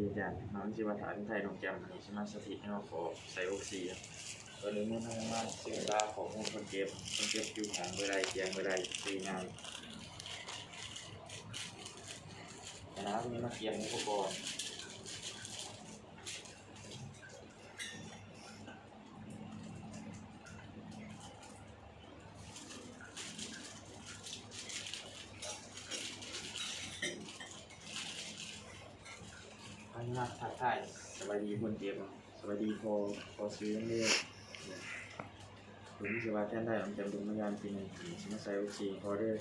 ອາຈານ ເຮົາຊິມາຖາມໄທນ້ອງແຈ່ມ ເຮົາຊິມາສາທິດໃຫ້ເຮົາຂໍໃສ່ອົກຊີ. ກ່ອນອື່ນເຮົາມາສຶກສາຂໍ້ມູນຄົນເຈັບ, ຄົນເຈັບຢູ່ຫ້ອງເບີໃດ, ຕຽງເບີໃດ, ຊື່ຫຍັງ. ຈາກນັ້ນເຮົາຊິມາກຽມອຸປະກອນ. ເຮົາມາທັກທາຍສະບາຍດີຄົນເຈັບເນາະ. ສະບາຍດີພໍ່, ພໍ່ຊື່ຫຍັງເດີ? ເພິ່ນຊິວ່າແທນໄດ້ ອອກຈາກໂຮງພະຍາບານປີໜຶ່ງ ຊິມາໃສ່ອົກຊີພໍເດີ.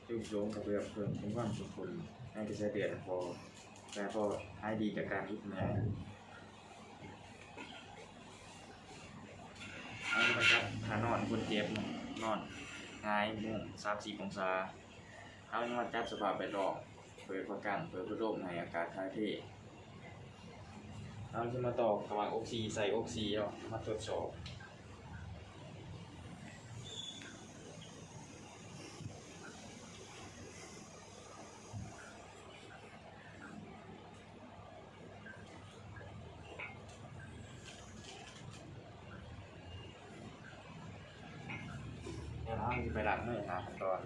ຈຸ້ມໂຈງກະເພື່ອເພີ່ມຄວາມເຂັ້ມຂຸ້ນໃນກະແສເລືອດໃຫ້ພໍ່ ແຕ່ພໍ່ຫາຍດີຈາກການເຈັບເມື່ອຍ. ເຮົາຈະມາຈັດທ່ານອນຄົນເຈັບ ນອນຫງາຍມຸ້ງສາມສິບອົງສາ. ເຮົາຈະມາຈັດສະພາບແວດລ້ອມ ເປີດພາກັ້ນ ເປີດພັດລົມໃຫ້ອາກາດຖ່າຍເທ. ເຮົາຈະມາຕໍ່ກະບັງອົກຊີ ໃສ່ອົກຊີເນາະ ມາທົດສອບ. ແລ້ວເຮົາຊິໄປລ້າງມືຫາຂັ້ນຕອນ.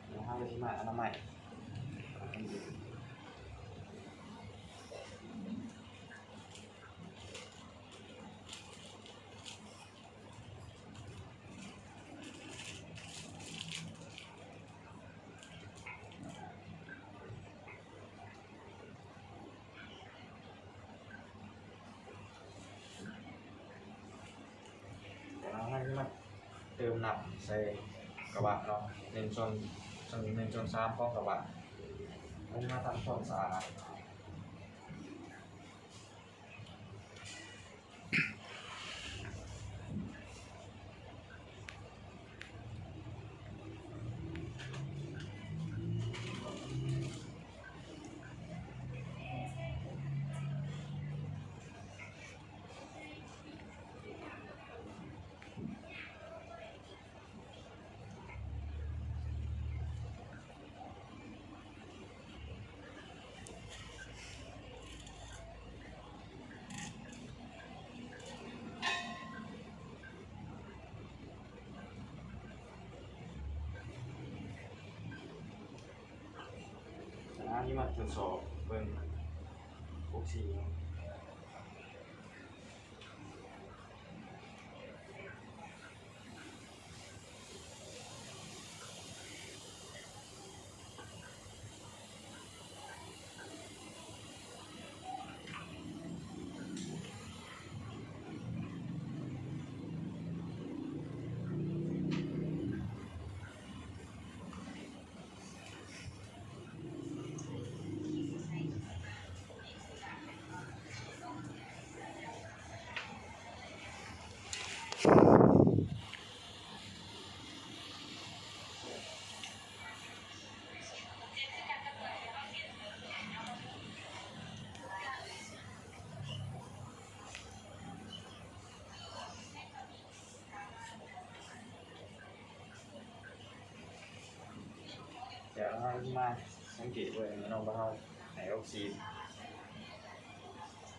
ແລ້ວເຮົາກະຊິມາອະນາໄມ. ຈາກນັ້ນເຮົາຈະມາເຕີມນ້ຳໃສ່ກະບະເນາະ ໜຶ່ງສ່ວນ ໜຶ່ງສ່ວນສາມຂອງກະບະ. ເຮົາຈະມາທຳຄວາມສະອາດ. ອັນນີ້ມາທົດສອບເບິ່ງອົກຊີ. ດຽວເຮົາມາສັງເກດເບິ່ງເນາະ ວ່າເຮົາໃຫ້ອົກຊີ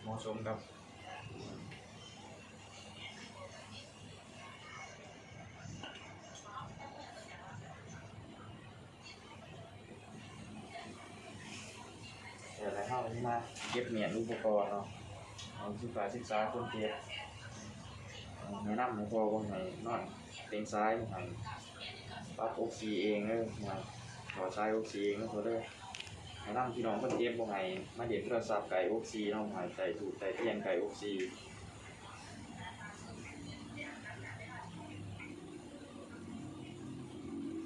ເໝາະສົມກັບ ແລ້ວເຮົາມາເກັບມ້ຽນອຸປະກອນເນາະ ເຮົາສຶກສາ ສຶກສາຄົນເຈັບ ແນະນຳໃຫ້ພໍ່ເບິ່ງ ໃຫ້ນອນເຕັງຊາຍ ໃຫ້ປັບອົກຊີເອງເດີ ໃຫ້ຖອດສາຍອົກຊີເອງເດີພໍ່ເດີ. ນຳພີ່ນ້ອງຄົນເຈັບບໍ່ໃຫ້ມາຫຼິ້ນໂທລະສັບໃກ້ອົກຊີເນາະ ໃຫ້ໃຕ້ທູບໃຕ້ທຽນໃກ້ອົກຊີ.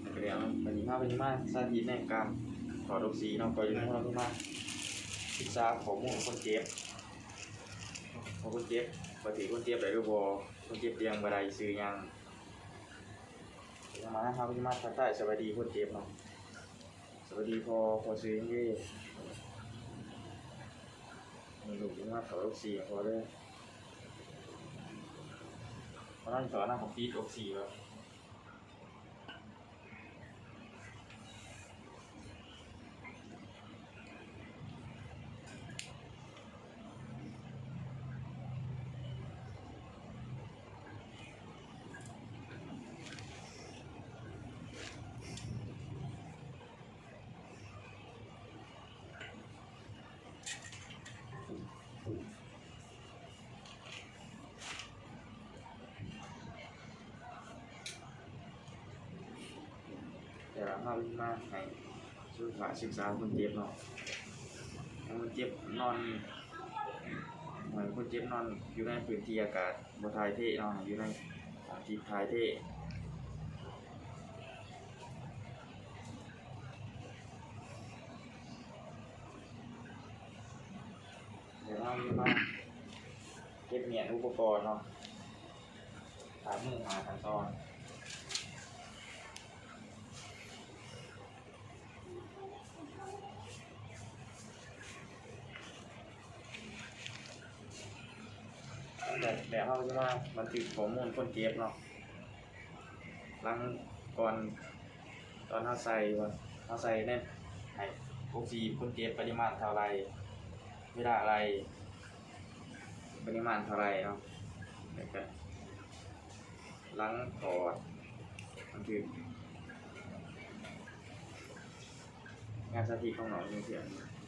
ແລ້ວກໍດຽວບັດນີ້ເຮົາກໍຊິມາສາທິດໃນການຖອດອົກຊີເນາະ ກ່ອນອື່ນເຮົາກໍມາສຶກສາຂໍ້ມູນຄົນເຈັບ ວ່າຄົນເຈັບ ວ່າຖືກຄົນເຈັບໄດ້ຫຼືບໍ່ ຄົນເຈັບຕຽງບໍ່ໄດ້ຊື່ຫຍັງ. ມາເຮົາກໍຊິມາທັກທາຍສະບາຍດີຄົນເຈັບເນາະ. ສະບາຍດີພໍ່ ພໍ່ຊື່ຫຍັງເດ? ນີ້ລູກມາຖອດອົກຊີໃຫ້ພໍ່ເດີ. ພໍນັ້ນສອນນຳ ເຂົາປິດອົກຊີແລ້ວ. ແຕ່ວ່າເຮົາມາໃຫ້ສຸຂະສຶກສາຄົນເຈັບເນາະ ໃຫ້ຄົນເຈັບນອນ ໃຫ້ຄົນເຈັບນອນຢູ່ໃນພື້ນທີ່ອາກາດບໍ່ຖ່າຍເທເນາະ ຢູ່ໃນຫ້ອງທີ່ຖ່າຍເທ. ດຽວເຮົາມາເກັບມ້ຽນອຸປະກອນເນາະ ຖ້າມືຫ້າຂັ້ນຕອນ. ແບບ ແບບເຮົາຈະມາບັນທຶກຂໍ້ມູນຄົນເຈັບເນາະ ຫຼັງ ກ່ອນ ຕອນເຮົາໃສ່ ເຮົາໃສ່ໃນ ໃຫ້ອົກຊີຄົນເຈັບປະລິມານເທົ່າໃດ ເວລາໃດ ປະລິມານເທົ່າໃດເນາະ ແລ້ວກະຫຼັງຖອດ ບັນທຶກ ງານສາທິດຂອງນ້ອງຈັ່ງຊີ້.